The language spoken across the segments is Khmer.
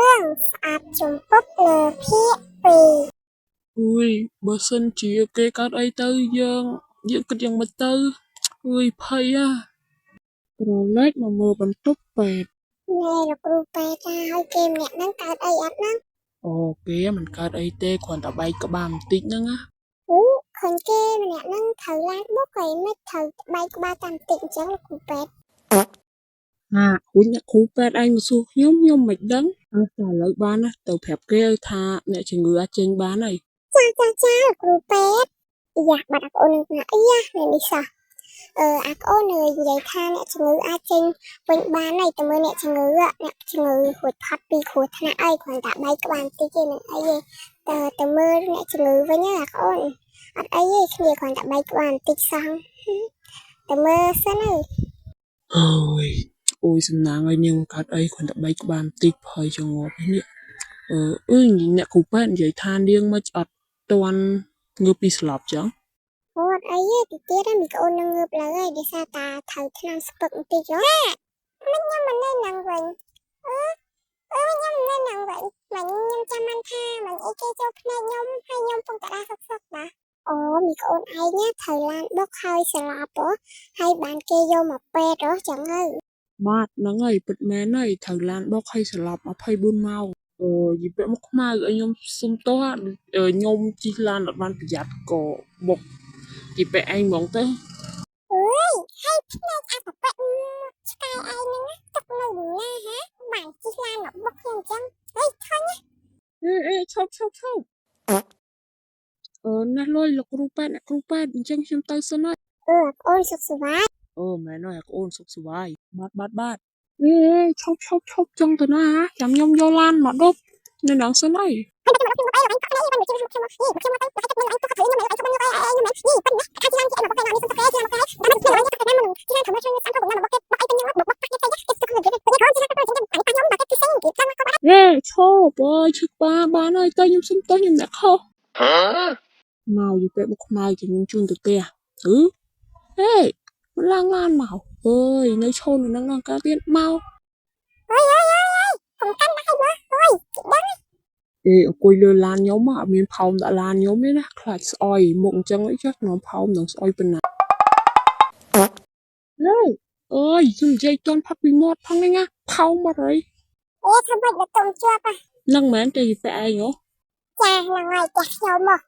រឿងស្អប់ជំពប់លើភាគពីរ អុយបើសិនជាគេកើតអីទៅយើងយើងគិតយ៉ាងម៉េចទៅអើយភ័យណាក្រឡេកមកមើលបន្ទប់ពេទ្យ ណែលោកគ្រូពេទ្យចាឲ្យគេម្នាក់ហ្នឹងកើតអីអត់ហ្នឹង អូគេមិនកើតអីទេគ្រាន់តែបែកក្បាលបន្តិចហ្នឹងណា អូឃើញគេម្នាក់ហ្នឹងត្រូវឡានបុកហើយមិនត្រូវបែកក្បាលតាមបន្តិចអញ្ចឹងលោកគ្រូពេទ្យ ហារួចអ្នកគ្រូពេទ្យឯងមកសួរខ្ញុំខ្ញុំមិនដឹងអើតែឥឡូវបានណាទៅប្រាប់គេឲ្យថាអ្នកជំងឺអាចចេញបានហើយ ចាចាចាលោកគ្រូពេទ្យយ៉ាបាត់អាប្អូននឹងណាអីយ៉ានៅនេះសោះអឺអាប្អូននៅនិយាយថាអ្នកជំងឺអាចចេញវិញបានហើយតែមើលអ្នកជំងឺអ្នកជំងឺរួចផុតពីគ្រោះថ្នាក់អីគ្រាន់តែបែកក្បាលបន្តិចទេមិនអីទេតើទៅមើលអ្នកជំងឺវិញណាអាប្អូនអត់អីទេគ្នាគ្រាន់តែបែកក្បាលបន្តិចសោះទៅមើលសិនហើយ អើយអូយសំណាងឲ្យនាងមិនកើតអីគ្រាន់តែបែកក្បាលបន្តិចភ័យចងប់នេះអឺអើយអ្នកគ្រូពេទ្យនិយាយថានាងមិនអត់ទាន់ងើបពីស្លាប់ចឹង អូអត់អីទេតិចទៀតមីក្អូននឹងងើបឡើងហើយដោយសារតាត្រូវថ្នាំស្ពឹកបន្តិចហ៎មិនខ្ញុំមិននៅនឹងវិញអឺអឺខ្ញុំមិននៅនឹងវិញមិនខ្ញុំចាំបានថាមិនអីគេចូលភ្នែកខ្ញុំហើយខ្ញុំពងតដាសុកសុកណាអូមីក្អូនឯងណាត្រូវឡានបុកហើយស្លាប់ហ៎ហើយបានគេយកមកពេទ្យហ៎ចឹងហើយ បាទហ្នឹងហើយពិតមែនហើយត្រូវឡានបុកហើយស្លាប់24ម៉ោងអឺយីពាក់មកខ្មៅឲ្យខ្ញុំសុំទោសខ្ញុំជិះឡានអត់បានប្រយ័ត្នក៏បុកយីពាក់ឯងហ្មងទៅ អើយហើយភ្នែកអាប៉ប៉ឆ្កែឯងហ្នឹងណាទុកនៅណាហ៎បានជិះឡានមកបុកខ្ញុំចឹងហេធុញ អេអេឈប់ឈប់ឈប់អឺណាស់លុយលោកគ្រូពេទ្យអ្នកគ្រូពេទ្យអញ្ចឹងខ្ញុំទៅសិនហើយ អឺអូនសុខសប្បាយ អូមែនហើយអាអូនសុខសប្បាយបាទបាទបាទអេឈប់ឈប់ឈប់ចង់ទៅណាចាំខ្ញុំយកឡានមកដប់នៅនឹងសិនហើយ អេឈប់អើយឈឹកបាបានហើយទៅខ្ញុំសុំទោសខ្ញុំអ្នកខុសមកយីពេលបុកខ្មៅចាំខ្ញុំជូនទៅផ្ទះអឺហេមិនឡើងឡានមកអើយនៅឈូននៅនឹងដល់កើតទៀតមក អើយអើយអើយកុំកាន់ដៃមើលអើយដឹង អេអង្គុយលើឡានខ្ញុំអត់មានផោមដាក់ឡានខ្ញុំទេណាខ្លាចស្អុយមុខអញ្ចឹងអីចុះក្នុងផោមនឹងស្អុយប៉ុណ្ណាហេអើយខ្ញុំនិយាយតន់ផាត់ពីមាត់ផងនេះណាផោមបាត់ហើយ អេធ្វើម៉េចដល់ទុំជាប់ នឹងមែនទេយីពេលឯងហ៎ ចាហ្នឹងហើយចាស់ខ្ញុំមក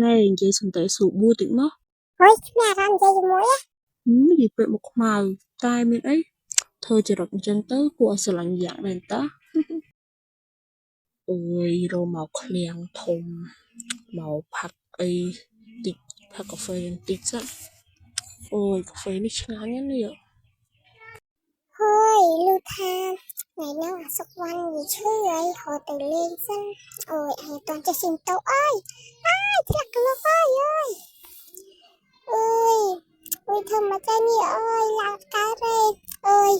ណែនិយាយសំតែសួរបួតិចមក ហើយគ្មានអារម្មណ៍និយាយជាមួយ និយាយពេលមកខ្មៅតែមានអីធ្វើចរិតអញ្ចឹងទៅគួរឲ្យស្រឡាញ់យ៉ាងមែនតាអូយរមកឃ្លាំងធំមកផឹកអីតិចផឹកកាហ្វេបន្តិចសិនអូយកាហ្វេនេះឆ្ងាញ់ណាស់នេះ ហើយឮថាថ្ងៃហ្នឹងអាសុកវ៉ាន់វាឈឺហើយរត់ទៅលេងសិនអូយអញអត់ទាន់ចេះជិះម៉ូតូអើយអើយធ្លាក់ក្លុកអើយអើយអើយអើយធ្វើមកចេះនេះអើយឡើងកើតទេអើយ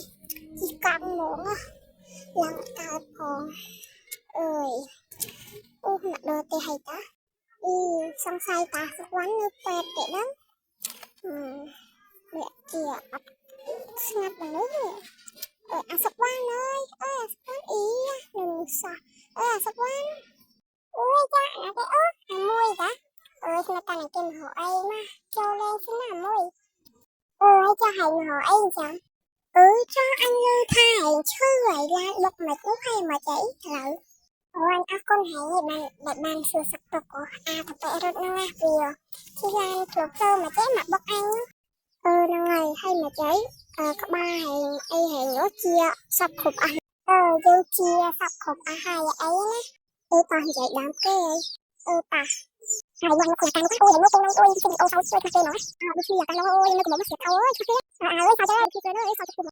ជិះកង់ហ្មងឡើងកើតផងអើយអូមកដល់ទេហើយតាអីសង្ស័យតាសុកវ៉ាន់នៅពេទ្យទេហ្នឹងអឺវាជាអត់ស្ងាត់មនុស្សអើយអាសុកវ៉ាន់អើយអើយអាសុកវ៉ាន់អីនៅនេះសោះអើយអាសុកវ៉ាន់អូយចាអាគេអូអាមួយតាអើយស្នាក់តាគេមកអីមកចូលលេងសិនណាមួយអើយចាហែងមកអីចឹងអឺចាអញលើថាឯងឈឺហើយឡានបុកមិននោះហើយមកអីត្រូវអូអញអរគុណហែងបានដែលបានសួរសុខទុក្ខអាតប៉ែរត់ហ្នឹងណាវាជិះឡានភ្លឺភ្លឺមកចេះមកបុកអញអឺហ្នឹងហើយហើយមកអីក្បាលហែងអីហែងនោះជាសពគ្រប់អស់អឺយើងជាសពគ្រប់អស់ហើយអីណាអឺប៉ះនិយាយដើមគេអឺប៉ះហើយខ្ញុំខ្ញុំកាន់អូយមកពងអូយខ្ញុំអូសោជួយគេមកអើដូចគ្នាកាន់អូយនៅកំមុំស្រាប់អូយគេអើអើយថាទៅគេទៅអីសោទៅ